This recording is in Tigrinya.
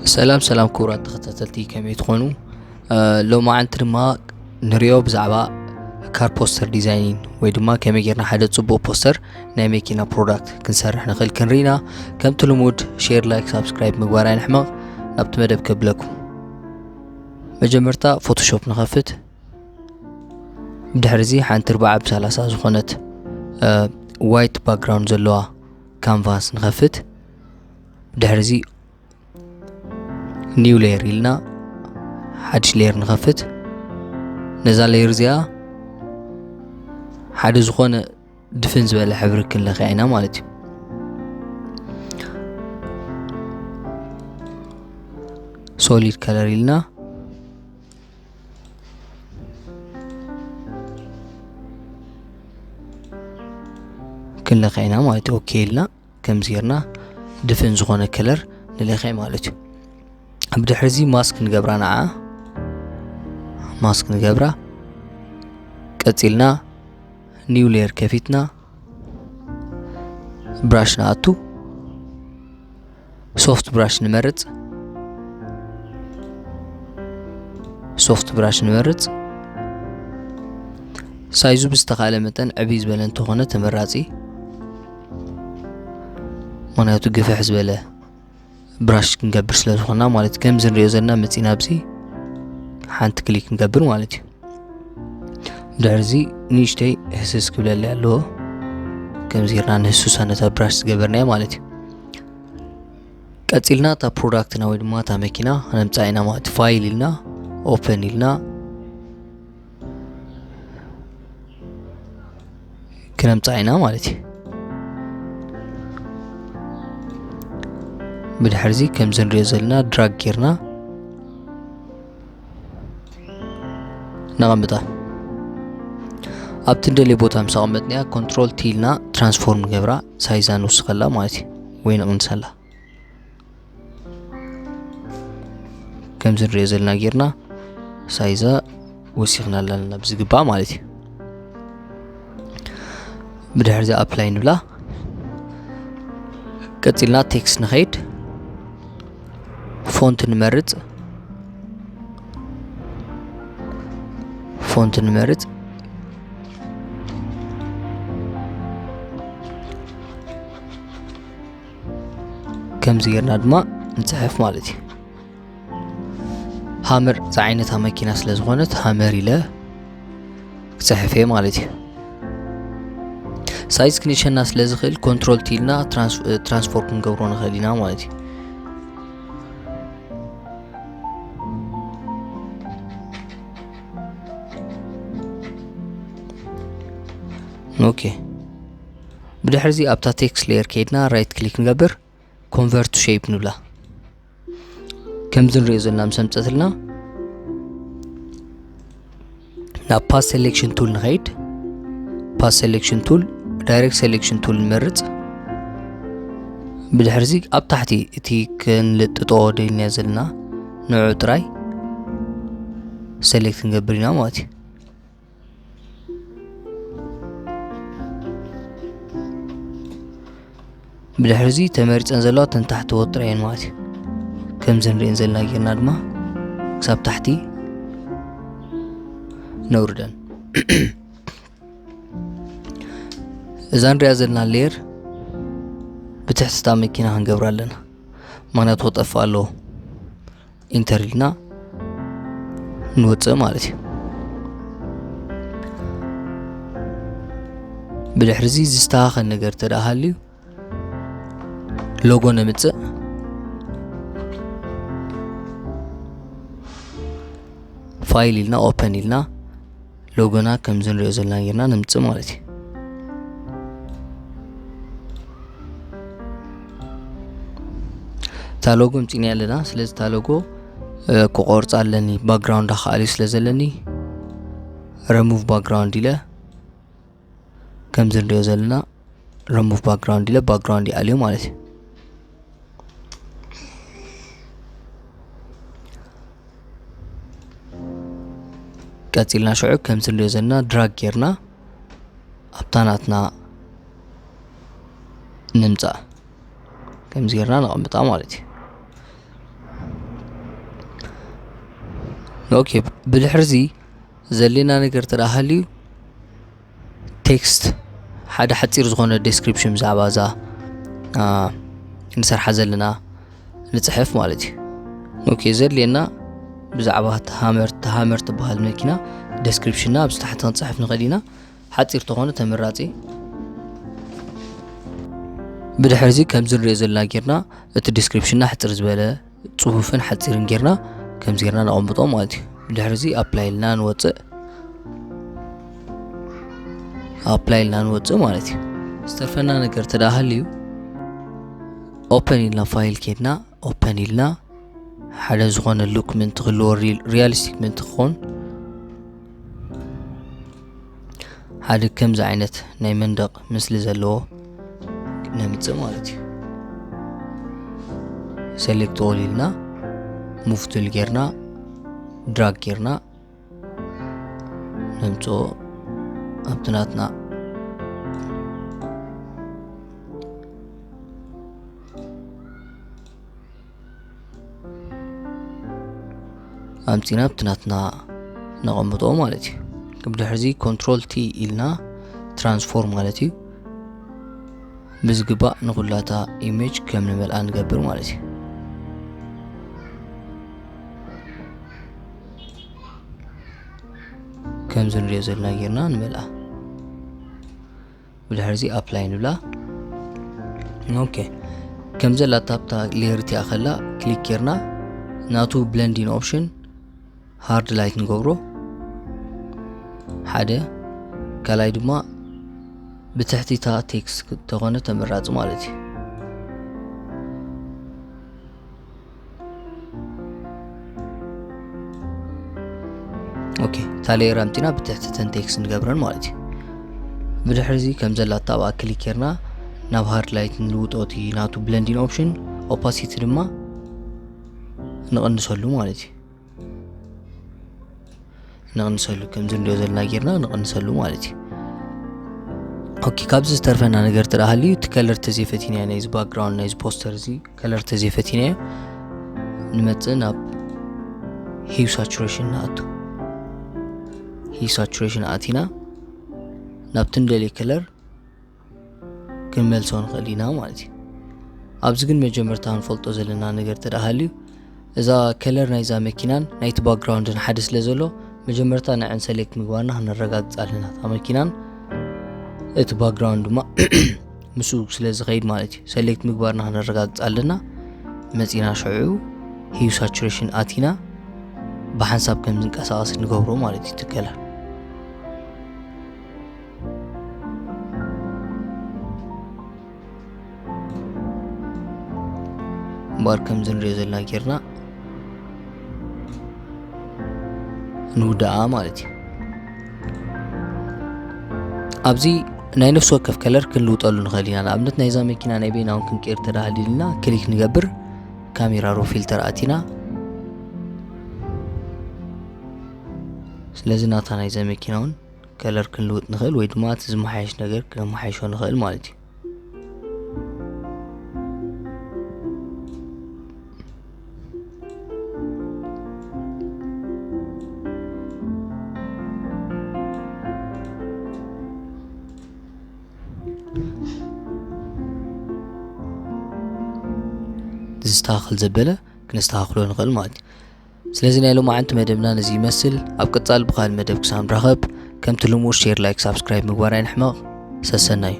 ሰላም ሰላም ክቡራት ተኸታተልቲ፣ ከመይ ትኾኑ? ሎማዓንቲ ድማ ንሪኦ ብዛዕባ ካር ፖስተር ዲዛይኒን ወይ ድማ ከመይ ጌርና ሓደ ጽቡቕ ፖስተር ናይ መኪና ፕሮዳክት ክንሰርሕ ንኽእል ክንርኢና። ከምቲ ልሙድ ሼር፣ ላይክ፣ ሳብስክራይብ ምግባር ኣይንሕመቕ። ናብቲ መደብ ከብለኩም። መጀመርታ ፎቶሾፕ ንኸፍት። ብድሕርዚ ሓንቲ ኣርብዓ ብ ሰላሳ ዝኾነት ዋይት ባክግራውንድ ዘለዋ ካንቫስ ንኸፍት። ብድሕርዚ ኒው ሌየር ኢልና ሓድሽ ሌየር ንኸፍት። ነዛ ሌየር እዚኣ ሓደ ዝኾነ ድፍን ዝበለ ሕብሪ ክንለኽያ ኢና ማለት እዩ። ሶሊድ ከለር ኢልና ክንለኽያ ኢና ማለት እዩ። ኦኬ ኢልና ከምዚ ጌርና ድፍን ዝኾነ ከለር ንለኽያ ማለት እዩ። ብድሕርዚ ማስክ ንገብራ፣ ንዓ ማስክ ንገብራ። ቀጺልና ኒው ሌየር ከፊትና ብራሽ ንኣቱ። ሶፍት ብራሽ ንመርጽ። ሶፍት ብራሽ ንመርጽ። ሳይዙ ብዝተኻእለ መጠን ዕብይ ዝበለ እንተኾነ ተመራጺ፣ ምኽንያቱ ግፍሕ ዝበለ ብራሽ ክንገብር ስለ ዝኾንና ማለት እዩ። ከምዚ ንሪኦ ዘለና መጺና ኣብዚ ሓንቲ ክሊክ ንገብር ማለት እዩ። ድሕርዚ ንእሽተይ ህስስ ክብለለይ ኣለዎ። ከምዚ ጌርና ንህሱሳ ነታ ብራሽ ዝገበርናዮ ማለት እዩ። ቀጺልና እታ ፕሮዳክትና ወይ ድማ እታ መኪና ክነምጻ ኢና ማለት እዩ። ፋይል ኢልና ኦፐን ኢልና ክነምጻ ኢና ማለት እዩ። ብድሕርዚ ከምዚ ንሪኦ ዘለና ድራግ ጌርና ነቐምጣ። ኣብቲ ንደልዮ ቦታ ምስ ኣቐመጥናያ ኮንትሮል ቲ ኢልና ትራንስፎርም ንገብራ፣ ሳይዛ ንውስኸላ ማለት እዩ ወይ ንቕንሰላ። ከምዚ ንሪኦ ዘለና ጌርና ሳይዛ ወሲኽና ኣለና ብዝግባእ ማለት እዩ። ብድሕርዚ ኣፕላይ ንብላ። ቀጺልና ቴክስት ንኸይድ። ፎንት ንመርጽ። ፎንት ንመርጽ። ከምዚ ጌርና ድማ ንጽሕፍ ማለት እዩ። ሃመር ዝዓይነታ መኪና ስለ ዝኾነት ሃመር ኢለ ክጽሕፍ እየ ማለት እዩ። ሳይዝ ክንሸና ስለ ዝኽእል ኮንትሮል ቲ ኢልና ትራንስ-፣ ትራንስፎር ክንገብሮ ንኽእል ኢና ማለት እዩ። ኦኬ። ብድሕርዚ ኣብታ ቴክስት ሌየር ከይድና ራይት ክሊክ ንገብር፣ ኮንቨርት ቱ ሼፕ ንብላ። ከምዚ ንሪኦ ዘለና ምስ ኣምጸትልና ናብ ፓስ ሴሌክሽን ቱል ንኸይድ። ፓስ ሴሌክሽን ቱል፣ ዳይሬክት ሴሌክሽን ቱል ንመርጽ። ብድሕርዚ ኣብ ታሕቲ እቲ ክንልጥጦ ደልናዮ ዘለና ንዑ ጥራይ ሴሌክት ክንገብር ኢና ማለት እዩ። ብድሕርዚ ተመሪጸን ዘለዋ ተን ታሕቲ ወጥረየን ማለት እዩ። ከምዚ ንሪእን ዘለና ጌርና ድማ ክሳብ ታሕቲ ነውርደን። እዛ ንሪኣ ዘለና ሌየር ብትሕቲ እታ መኪና ክንገብራ ኣለና። ምኽንያቱ ክጠፍእ ኣለዎ። ኢንተር ኢልና ንወፅእ ማለት እዩ። ብድሕርዚ ዝስተኻኸል ነገር ተደኣ ሃልዩ ሎጎ ነምፅእ። ፋይል ኢልና ኦፐን ኢልና ሎጎና ከምዚ ንሪኦ ዘለና ጌርና ነምፅእ ማለት እዩ። እታ ሎጎ ምፂና ኣለና። ስለዚ እታ ሎጎ፣ እ፣ ክቆርፃ ኣለኒ፣ ባክግራውንዳ ክኣልዮ ስለ ዘለኒ ረሙቭ ባክግራውንድ ኢለ ከምዚ ንሪኦ ዘለና ረሙቭ ባክግራውንድ ኢለ ባክግራውንድ ይኣልዮ ማለት እዩ። ቀፂልና ሽዑ ከምዚ ንሪኦ ዘለና ድራግ ጌርና ኣብታ ናትና ንምፃእ። ከምዚ ጌርና ነቐምጣ ማለት እዩ። ኦኬ፣ ብድሕርዚ ዘሌና ነገር ተዳ ሃልዩ፣ ቴክስት ሓደ ሓፂር ዝኾነ ዴስክሪፕሽን ብዛዕባ እዛ ንሰርሓ ዘለና ንፅሕፍ ማለት እዩ። ኦኬ፣ ዘድልየና ብዛዕባ ሃመር ሃመር ትበሃል መኪና ዴስክሪፕሽንና ኣብዚ ታሕቲ ክንፅሕፍ ንኽእል ኢና። ሓፂር ተኾነ ተመራፂ። ብድሕርዚ ከምዚ ንሪኦ ዘለና ጌርና እቲ ዲስክሪፕሽንና ሕፅር ዝበለ ፅሁፍን ሓፂርን ጌርና ከምዚ ጌርና ነቐምጦ ማለት እዩ። ብድሕርዚ ኣፕላይ ኢልና ንወፅእ ኣፕላይ ኢልና ንወፅእ ማለት እዩ። ዝተርፈና ነገር ተዳ ሃልዩ፣ ኦፐን ኢልና ፋይል ኬድና ኦፐን ኢልና ሓደ ዝኾነ ሉክ ምእንቲ ክህልዎ፣ ሪያሊስቲክ ምእንቲ ክኾን ሓደ ከምዚ ዓይነት ናይ መንደቕ ምስሊ ዘለዎ ነምፅእ ማለት እዩ። ሴሌክት ኦል ኢልና ሙቭ ቱል ጌርና ድራግ ጌርና ነምፅኦ ኣብቲ ናትና ኣምፂና ኣብቲ ናትና ነቐምጦ ማለት እዩ። ብድሕርዚ ኮንትሮል ቲ ኢልና ትራንስፎርም ማለት እዩ። ብዝግባእ ንኹላታ ኢሜጅ ከም ንመልኣ ንገብር ማለት እዩ። ከምዚ ንሪኦ ዘለና ጌርና ንመልኣ። ብድሕርዚ ኣፕላይ ንብላ። ኦኬ፣ ከም ዘላ ታብታ ሌየር እቲኣ ከላ ክሊክ ጌርና ናቱ ብለንዲን ኦፕሽን ሃርድ ላይት ንገብሮ ሓደ። ካልኣይ ድማ ብትሕቲታ ቴክስት ተኾነ ተመራፂ ማለት እዩ። ኦኬ፣ እታ ሌየር ኣምፂና ብትሕቲ ተን ቴክስት ንገብረን ማለት እዩ። ብድሕርዚ ከም ዘላታ ኣብኣ ክሊክ ጌርና ናብ ሃርድ ላይት ንልውጦ እቲ ናቱ ብለንዲን ኦፕሽን። ኦፓሲቲ ድማ ንቕንሰሉ ማለት እዩ። ንቕንሰሉ ከምዚ ንሪኦ ዘለና ጌርና ንቕንሰሉ ማለት እዩ። ኦኬ፣ ካብዚ ዝተርፈና ነገር ተዳ ሃልዩ እቲ ከለር ተዘይፈቲናዮ ናይዚ ባክግራውንድ ናይዚ ፖስተር እዚ ከለር ተዘይፈቲናዮ ንመፅእ ናብ ሂው ሳቹሬሽን ንኣቱ። ሂው ሳቹሬሽን ኣቲና ናብቲ ንደልዮ ከለር ክንመልሶ ንኽእል ኢና ማለት እዩ። ኣብዚ ግን መጀመርታ ክንፈልጦ ዘለና ነገር ተዳ ሃልዩ እዛ ከለር ናይዛ መኪናን ናይቲ ባክግራውንድን ሓደ ስለ ዘሎ መጀመርታ ንዕን ሰሌክት ምግባርና ክነረጋግፅ ኣለና። እታ መኪናን እቲ ባክግራውንድ ድማ ምስኡ ስለ ዝኸይድ ማለት እዩ። ሰሌክት ምግባርና ክነረጋግፅ ኣለና። መፂና ሽዑ ሂው ሳቹሬሽን ኣቲና ብሓንሳብ ከም ዝንቀሳቐስ ንገብሮ ማለት እዩ። እቲ ከለር እምበኣር ከምዚ ንሪኦ ዘለና ጌርና ንውዳኣ ማለት እዩ። ኣብዚ ናይ ነፍሲ ወከፍ ከለር ክንልውጠሉ ንኽእል ኢና። ንኣብነት ናይዛ መኪና ናይ በይናውን ክንቅይር ተዳህሊልና ክሊክ ንገብር፣ ካሜራ ሮ ፊልተር ኣቲና። ስለዚ ናታ ናይዛ መኪና እውን ከለር ክንልውጥ ንኽእል ወይ ድማ እቲ ዝመሓየሽ ነገር ክነመሓይሾ ንኽእል ማለት እዩ። ዝስተኻኸል ዘበለ ክነስተኻኽሎ ንኽእል ማለት እዩ። ስለዚ ናይ ሎማዓንቲ መደብና ነዚ ይመስል። ኣብ ቀጻሊ ብኻል መደብ ክሳብ ንራኸብ ከምቲ ልሙድ ሼር፣ ላይክ፣ ሳብስክራይብ ምግባር ኣይንሕመቕ። ሰሰናዩ።